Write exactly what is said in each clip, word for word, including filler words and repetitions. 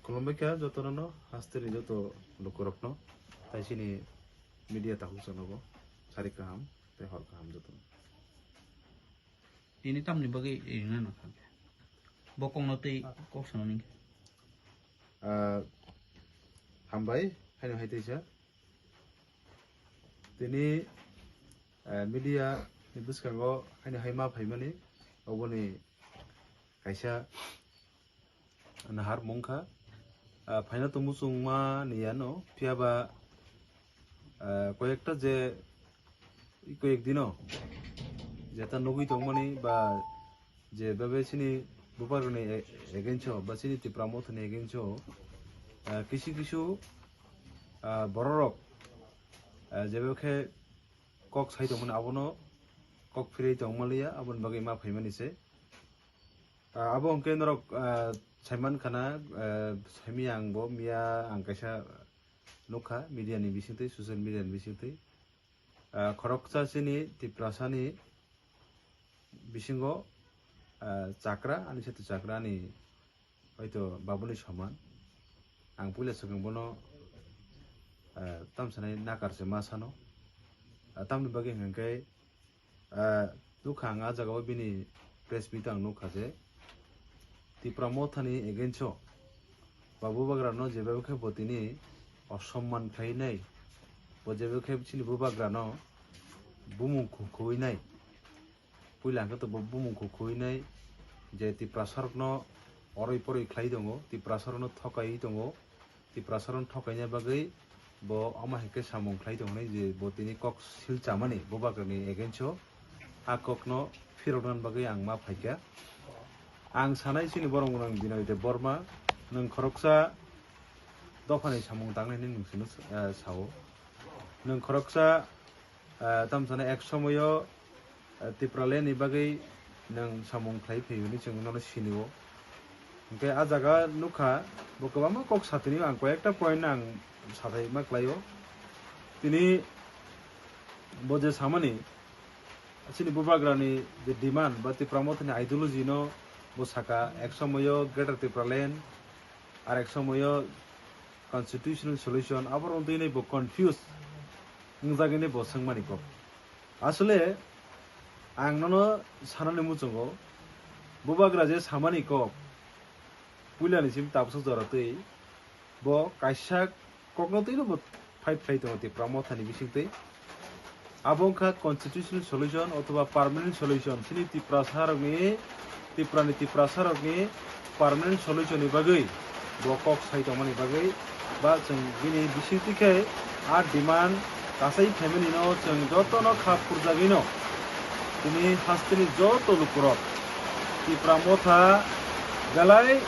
Khulumbai kha jotono no, hasteni joto lukurokno, tai chini media takhuk chanobo sari kaham tei hor kaham jotono. Tini tamni bagwi ringna nangkha khe? Bo kokno tei kok sana nangkhe. Ah, hambai, haino hai teisa. Tini, ah, media ni bwskango haino hai ma phaimani, oboni kaisa nahar mungkha. Ah, phaina to muchungma ni yano, phiya ba, ah, koyekta je, koyek dino jeta nugwi tongmani ba je bebe chini buparoni e-, against o ba chini Tipra Mothani against o, ah, kisu kisu, ah, bororok, ah, jebe khe kok sai tongmani abono kok phirwi tongmaliya, aboni bagwi ma phaimani se. Ah, abo hwnkhe norok, ah, saiman khana, ah, saimanya ang bo miya ang kaisa nukha media ni bisingtwi, social media ni bisingtwi. Ah, khoroksa chini Tiprasani bisingo, ah, chakra, ani sati chakra ani hoito babuni soman. Ang puila swkang bono, ah, tamsanai nakar se ma sano. Ah, tamni bagwi hwnkhe, ah, nukha ang ah jagao bini press meet ang nukha je Tipra Mothani against o ba bubagrano jeba khe bo tini osomman khlainai, bo jeba khe chini bubagrano bumung khu-, khuinai. Puila hwnkhe to bo bumung khuinai je Tiprasarokno oroi poroi khlai tongo, Tiprasarokno thokaiwi tongo, Tiprasarokno thokaina bagwi bo omo hai khe samung khlai tongo hinwi je bo tini kok sil chamani bubagrani against o, a kokno phirokna bagwi ang ma phaikha. Ang sanai chini borok gwnang Binoy Debbarma, nwng khoroksa dophani samung tangnai hinwi nwng chwngno, eh, sao. Nwng khoroksa, eh, tamo sanai ek somoyo, eh, Tipraland ni bagwi nwng samung khlai phaiwi hinwi chwng nono sinio. Hwnkhe ah jaga nukha, bo kwbangma kok satini ang koyekta point no ang sathai ma khlaio. Tini bo je samani, chini bubagrani je demand ba Tipra Mothani ideology no bo saka, ek somoyo Greater Tipraland, ar ek somoyo constitutional solution, abo rok twi bo confuse wngjagwi bo swngmani kok. Asole ang nono sanani muchungo, bubagra je samani kok, puilani sim tabswk jora twi bo kaisa kokno twi bo fight khlai tongo Tipra Mothani bisingtwi. Abo wngkha constitutional solution othoba permanent solution. Chini Tiprasarokni, Tiprani Tiprasarokni permanent solution ni bagwi bo kok sai tongmani bagwi ba chwng bini bisingtwi khe a demand kasai family no chwng jotono kha phurjagwino tini hasteni joto lukurok Tipra Motha belai,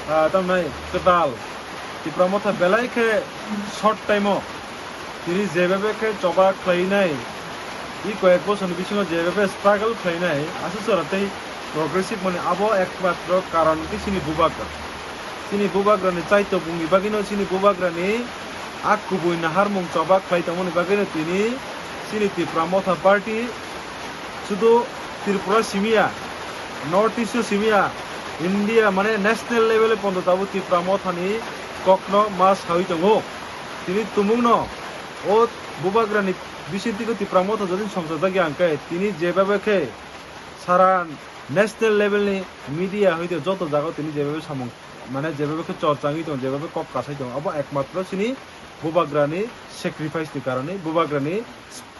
ah, tamnai kwtal. Tipra Motha belai khe short time o tini jebebe khe choba khlainai, i koyek bosor ni bisingo jebebe struggle khlainai, aswk jora tei progressive mani abo ekmatro karon khe chini bubagra. Chini bubagra ni chaitobung ni bagwi no chini bubagra ni a kubui naharmung choba khlai tongmani bagwi no tini chini Tipra Motha Party sudu Tripura simiya, North East o simiya, India mane national level o pondo tabuk Tipra Mothani kokno ma sawi tongo. Tini tumungno o bubagrani bisingtwi Tipra Motha jodi songchajak ya hwnkhe tini jebebe khe sara national level ni media hoite joto jaga tini jebebe samung mane jebebe khe chorchangwi tongo, jebebe kok kasai tongo, abo ekmatro chini bubagrani sacrifice ni karone, bubagrani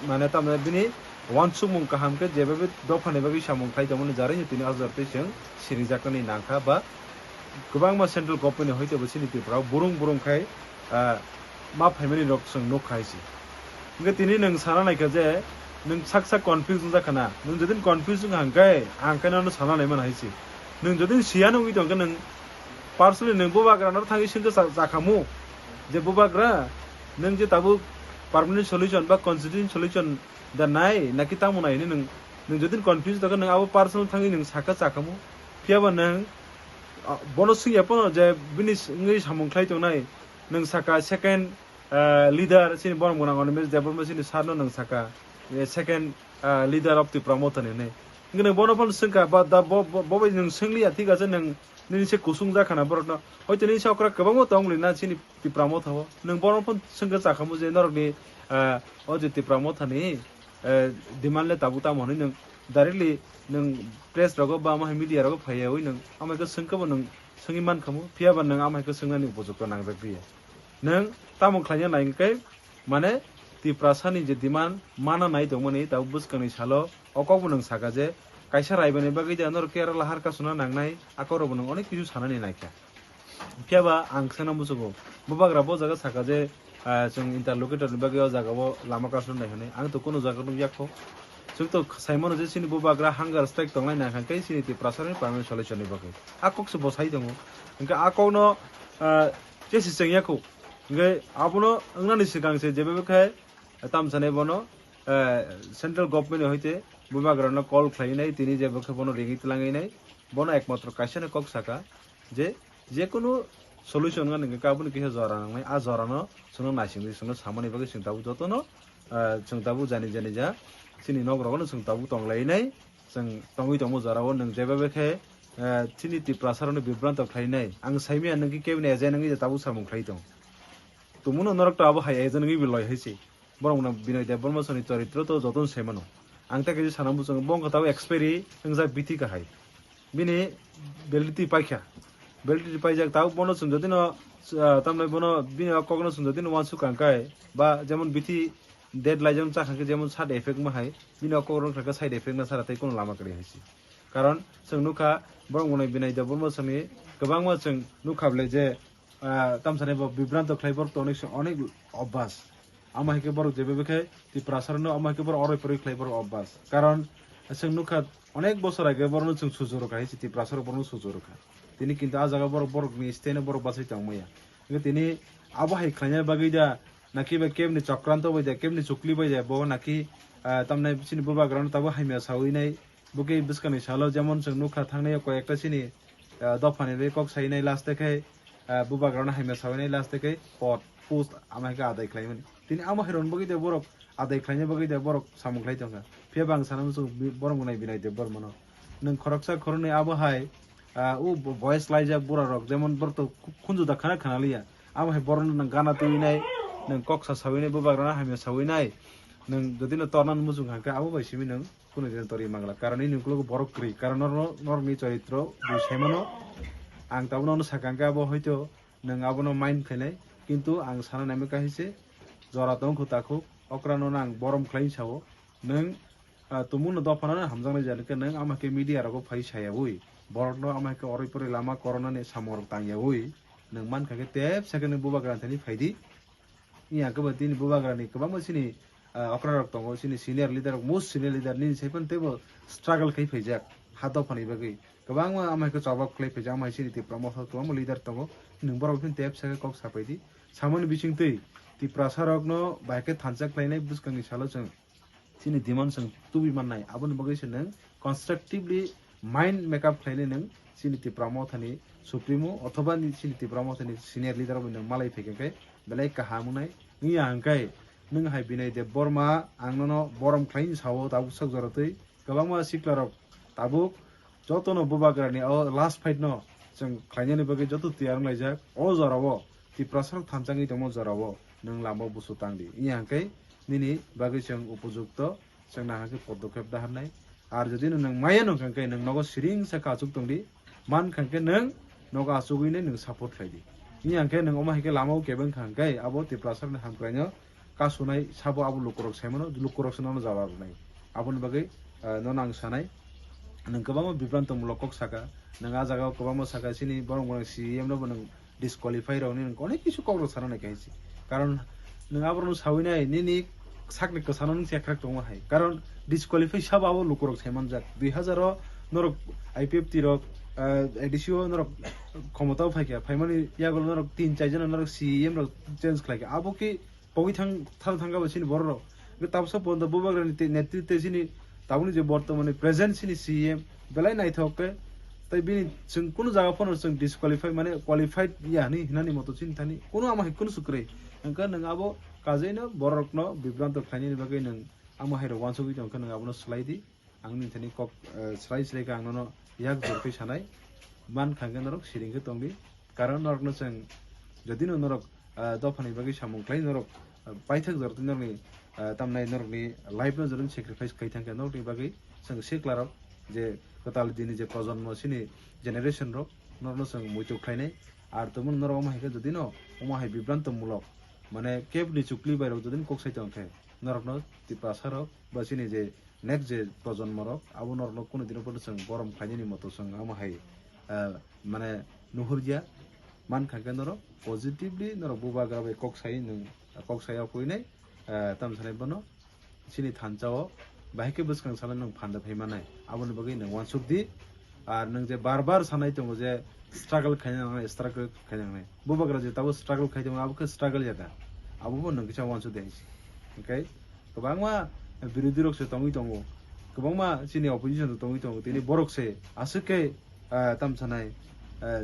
mane tamni bini uansukmung kaham khe jebebe dophani bagwi samung khlai tongmani jarwi tini ajor twi chwng sirijaknani nangkha ba kwbangma central government ni hoite bo chini Tripura o burung burung khai, ah, ma phaimani rok chwng nuk khai se. Hwnkhe tini nwng sana naikha je nwng sak sak confuse wngjak khana, nwng jodi confuse wngkha hwnkhe ang khe nono sana naimano hai se. Nwng jodi siya nugwi tongkhe nwng personally nwng bubagra no thangwi swngkhe cha-, chakhamu je bubagra nwng je tabuk permanent solution ba constitutional solution da nai naki tamo nai hinwi nwng, nwng jodi confuse tongkhe nwng abo personal thangwi nwng sakha chakhamu. Phiyaba nwng, ah, bono swngya phano je bini s-, wngwi samung khlai tongnai, nwng saka second, ah, leader chini borom gwnang Animesh Debbarma chini sir no nwng saka, eh, second, ah, leader of Tipra Motha ni hinwi. Hwnkhe nwng bono phano swngkha, ba da bo, bo, bo bai nwng swngliya, thik ache nwng Nini se kusung jakhana borokno. Hoito nini se okra kwbangma tong lina chini Tipra Motha o. Nwng bono phone swngkhe chakhamu je norokni, eh, o je Tipra Mothani, eh, demand le tabuk tamo hwnwi nwng directly nwng press rogo ba ama hai media rogo phaiyawi nwng ama khe swngkhe bo nwng swngwi mankhamu. Phiya ba nwng ama hai khe swngnani upojukto nangjak diya. Nwng tamo khlaina nai hwnkhe, mane, Tiprasani je demand mana nai tongmani tabuk bwskangni salo o kokbo nwng saka je kaisa raibani bagwi de norok Kerala har kasuna nangnai, a kokrokbo nwng onek kisu sanani naikha. Phiya ba ang kheno muchungo, bubagra bo jaga saka je, ah, chwng interlocutor ni bagwi o jaga o lama kasuna nai hwnwi, ang to kunu jaga nukya kho. Chwng to sai mano je chini bubagra hunger strike tongnai nai hwnkhe chini Tiprasani permanent solution ni bagwi. A kok se bo sai tongo. Hwnkhe a kokno, ah, chesi chengya kho. Hwnkhe abono wngnani swkang se jebe khe tamsani bono, eh, central government ni hoite bubagrano call khlainai, tini jebe khe bono ringwi tlanginai, bono ekmatro kaisano kok saka je, jekunu solution wngna hwnkhe aboni kisa jora nangnai, a jorano chwngno naisingwi chwngno samani bagwi chwng tabuk jotono, eh, chwng tabuk jani jani ja chini nok rogono chwng tabuk tonglainai, chwng tongwi tongmo jorao nwng jebe khe, eh, chini Tiprasarokno bibranto khlainai. Ang saimanya nwng khe kebini agent wngwi tabuk samung khlai tong. Tongmano norok to abo hai agent wngwi bo loi hai se. Borok no Binoy Debbarma soni choritro to jotono sai mano. Ang ta khe sana muchung bo wngkha tabuk expiry wngjak bithi kahai. Bini validity paikha. Validity paijak tabuk bono chwng jodi no, ah, tamni bono bini o kokno chwng jodi no uansuk kang kai ba jemon bithi deadline jemon chakha khe jemon side effect ma hai bini o kok rok kha side effect na sara tei kono lama kwrwi hai se. Karon chwng nukha borok mwnwi Binoy Debbarma soni kwbangma chwng nukha bwle je, ah, tamsani bo bibranto khlai borok to onek, onek obas. Amo hai khe borok jebe khe Tiprasarokno amo hai khe borok oroi poroi khlai borok obas. Karon chwng nukha onek bosor age borokno chwng suju rwkha hai se Tiprasarok borokno suju rwkha. Tini kintu a jaga borok borokni steno borok bachai tongmaya. Hwnkhe tini abo hai khlaina bagwi da naki ba kebni chokranto bai da kebni chukli bai da bo naki, ah, tamni chini bubagrano tabuk hamya sawi nai. Bo khe bwskangni salo jemon chwng nukha thangnai o koi ekta chini, ah, dophani bai kok sainai last khe, ah, bubagrano hamya sawi nai last khe pot post ama hai khe adai khlaimani. Tini amo hai rwna bagwi da borok adai khlaina bagwi da borok samung khlai tongkha. Phiya ba ang sana muchung bi-, borok mwnai Binoy Debbarmano. Nwng khoroksa khoroknwi abo hai, ah, o bo-, voice laijak bura rok jemon borok to khu-, khunju da khana khana liya. Abo hai borok nwng gana twi nai, nwng kok sa sawi nai, bubagrano hamya sawi nai. Nwng jodi no torna muchung kha khe abo bai simi nwng kunu din tori mangla. Karon nini ukologo borok kwrwi. Karon nor-, norokni choritro bui sai mano. Ang tabuk no sakha khe abo hoito nwng abono mind khainai. Kintu ang sana naimani kaisa se jora tong kho takhuk. Okra no ang borom khlai sao. Nwng, ah, tumung no dophano hamjaknai jani khe nwng ama khe media rogo phai sayawi. Borok no ama khe oroi poroi lama corona ni samung rok tang yawi. Nwng man kha khe tep second ni bubagra thani phai di. Iya khe bo tini bubagra ni kwbangma chini, ah, okra rok tongo, chini senior leader rok, most senior leader nini sai phano teibo struggle khai phaijak ha dophani bagwi. Kwbangma ama khe chobak khlai phaijak, ama hai chini Tipra Motha kwbangma leader tongo. Nwng borok phano tep second kok sapai di. Samani bising twi Tiprasa rok no bai khe thansa khlainai bwskang ni salo chwng chini demand chwng tubui mannai, aboni bagwi se nwng constructively mind make up khlainai nwng chini Tipra Mothani Supremo othoba ni chini Tipra Mothani senior leader rok bai nwng malai phaikha khe belai kaham wngnai wngya hwnkhe nwng hai Binoy Debbarma ang nono borom khlaini sao tabuk sak jora twi kwbangma sikla rok tabuk jotono bubagrani o last fight no chwng khlainani bagwi joto tiyar wnglaijak. O jorao Tiprasa rok thansa wngwi tongma jorao nwng lama busu tang di wngya hwnkhe nini bagwi chwng upojukto chwng nahakhe podokhep daharnai. Ar jodi no nwng maya nung kha khe nwng nogo siring sa kachuk tong di, man kha khe nwng nogo achugwi nai nwng support khlai di. Wngya hwnkhe nwng omo hai khe lama o kebeng kha khe abo Tiprasa rokni hamkraino kasunai sabo abo lukurok sai mano, lukurok se nono jawab rwnai. Aboni bagwi, ah, nono ang sanai, nwng kwbangma bibrantomulok kok saka, nwng ah jagao kwbangma saka, chini borok mwnang C E M no bo nwng disqualify rokni nwng onek kisu kok rok sana nai kaisa. Karon nwng aborokno sawi nai, nini sakni kwchano nwng chekhrak tongo hai. Karon disqualify sabo abo lukurok sai manjak. Dui hazar o norok I P F T rok, ah, A D C o norok khomotao phaikha, phaimani yagulo norok tin char jona norok C E M rok change khlaikha. Abo khe pogwi thang, thang, thangkha bo chini borok rok. Hwnkhe tabuksa pondo bubagrani te-, netritwe chini tabukni je bortomani present chini C E M belai naithok khe, tei bini chwng kunu jaga phano chwng disqualify mane qualified ya hinwi hinani moto chini thani kunu ama hai kunu swkrwi. Hwnkhe nwng abo kajaino borok rokno bibranto khlainani bagwi nwng ama hai rok uansugwi tongkha, nwng abono swlai di. Ang nini thani kok, eh, swlai swlai khe ang nono yak jor khe sanai. Man kha khe norok siring khe tongdi. Karon norokno chwng jodi no norok, ah, dophani bagwi samung khlai norok, ah, paithak jora twi norokni, ah, tamnai norokni life no jodi sacrifice khai thang khe norokni bagwi chwng sikla rok je kwtal dini je projonmo chini generation rok norokno chwng muitu khlainai. Ar tongmani norok omo hai khe jodi no omo hai bibranto mulok mane kebni chukli bai rok jodi no kok sai tong khe norokno Tiprasa rok ba chini je next je projonmo rok abo norokno kunu dino poito chwng borom khlainani moto chwng amo hai, ah, mane nuhurya. Man kha khe norok positively norok bubagra bai kok sai nwng kok sai ya puinai, ah, tam sanai bono chini thansa o bahai khe bwskang sana nwng phanda phai manai aboni bagwi nwng uansuk di. Ar nwng je bar bar sanai tongo je struggle khaina nangnai, struggle khaina nangnai, bubagra je tabo struggle khai tongo abo khe struggle ya da, abo bo nwng kisa uansuk di hai se. Hwnkhe kwbangma birodhi rok se tongwi tongo, kwbangma chini opposition rok tongwi tongo, tini borok se aswk khe, ah, tam sanai, ah,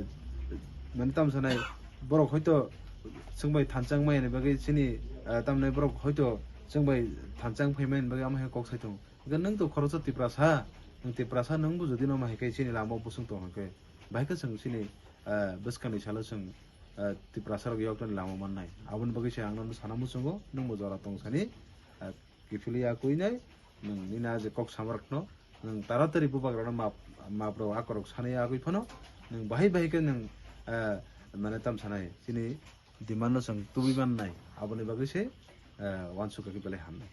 mane tam sanai borok hoito chwng bai thanchang maya ni bagwi chini, ah, tam nai borok hoito chwng bai thanchang phai maya ni bagwi amo hai kok sai tongo. Hwnkhe nwng to khoroksa Tiprasa, nwng Tiprasa nwng bo jodi no ma hai khe chini lama o bosong tong hwnkhe, bahai khe chwng chini, ah, bwskang ni salo chwng, ah, Tiprasa rok yok toni lama mannai. Aboni bagwi se ang nono sana muchungo, nwng bo jora tong sani, ah, kiphilwi ya kwinai, nwng nini a je kok samarokno, nwng taratari bubagrano map, map rok akorok sanai agwi phano, nwng bahai bahai khe nwng, ah, mane tam sanai, chini demand no chwng tubui mannai, aboni bagwi se, ah, uansuk khe belai hamnai.